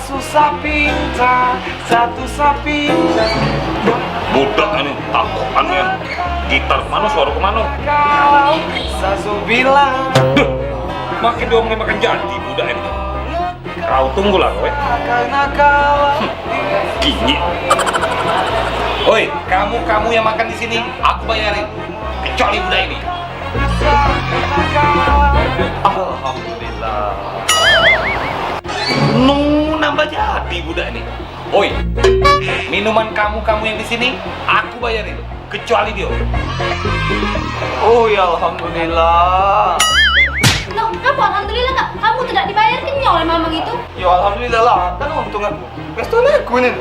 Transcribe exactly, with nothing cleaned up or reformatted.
Susah pintar, satu susah pintar. Budak ini takut anu ya. Gitar mano, suara ke mano? Kau selalu bilang. Duh, makin diomongin makin jadi budak ini. Kau tunggulah kowe. Karena kau. Gini. Oi, kamu-kamu yang makan di sini, aku bayarin. Kecuali budak ini. Alhamdulillah. Nu nambah jadi budak ini. Oi, minuman kamu-kamu yang di sini, aku bayarin. Kecuali dia. Oh ya, alhamdulillah. Loh, kenapa alhamdulillah, Kak? Kamu tidak dibayar kenyang oleh mamang itu? Ya, alhamdulillah lah, kan untung aku. Restoan aku ini.